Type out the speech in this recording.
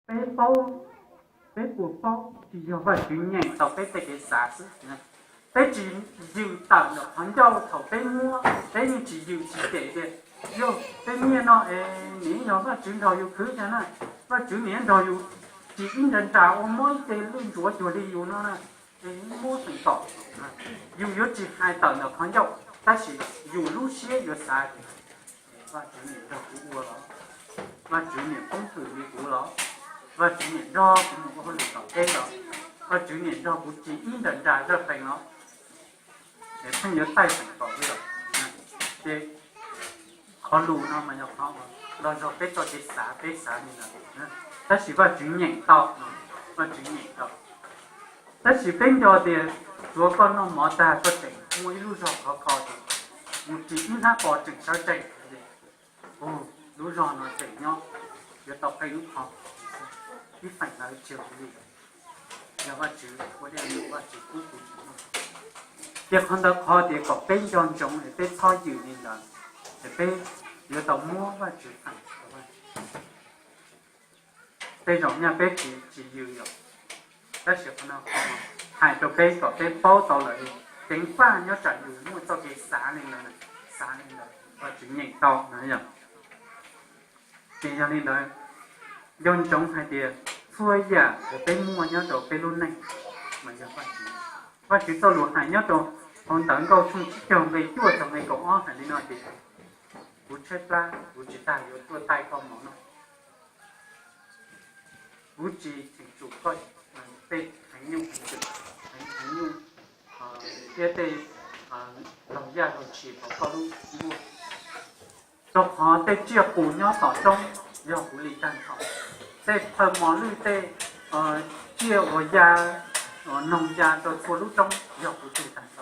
Peb paub, peb puas paub tsis yog Vajtswv nyeem tau peb tej kev xav xwb? Peb tsis yws tawm ntawm qhov ncauj thaum peb muab, peb yeej tsis yws tsis cem tias, yog peb nyiaj no es nim yog Vajtswv nrog yus khwv tiag na, Vajtswv nim nrog yus ris ib nra nra ua mob ib ce lwj ntsuav cuag li yus no na, es muab feem tom. Yus yuav tsis hais tawm ntawm qhov ncauj, tab sis yus lub siab yuav xav tias, Vajtswv niam nrog kuv ua los? Vajtswv niam poob hwm li kuv los? Vajtswv niam nrog kuv mus ua hauj lwm tom teb los? Vajtswv niam nrog kuv ris ib nra nra zaj pees los? Es pheej yuav taij feem tom li os. Ces qhov lus no mas yog qhov los zog peb txoj kev xav, peb xav li ntawd, tab sis Vajtswv nyeem tau, Vajtswv nyeem tau. Tab sis peb nco tias tsuav koj noj mov tag koj tseem muaj ib lub zog khov kho ces mus ris ib hnab qos tseem sawv tsees, lub zog no tseem nyob, yuav tau qee lub qho, ib feem ntawd tsis yog kuv li, yog Vajtswv ua dej num, Vajtswv pub kuv tsis muaj. Ces qhov ntawd qhov tias kom peb nco ntsoov es peb txhob yws li ntawd, es peb yuav tau muab Vajtswv feem. Tej zaum nyaj peb tsis, tsis yws yom, tab sis qhov no hais rau peb kom peb paub tau lawm, ceev faj nyob tsam yus muaj txoj kev xav li ntawd, xav li ntawd Vajtswv nyeem tau no yom. Ces yog li ntawd, nco ntsoov hais tias txhua yam uas peb muaj nyob rau peb lub neej mas yog Vajtswv. Vajtswv txoj lus hais nyob rau hauv Ntawv Nkauj tshooj tsib caug nqe cuaj txog nqe kaum ob hais li no tias, kuv tshaib plab, kuv tsis tas yuav tuaj taij koj mov noj. Kuv tsis cheem tsum koj tej heev nyuj heev twm, heev nyuj thiab tej laug yaj laug tshis hauv koj lub nkuaj, rau qhov tej tsiaj qus nyob tom roob yog kuv li tag nrho. Tej phawj mos lwj, tej tsiaj uas ya, noog ya rau txhua lub roob yog kuv tug tag nrho.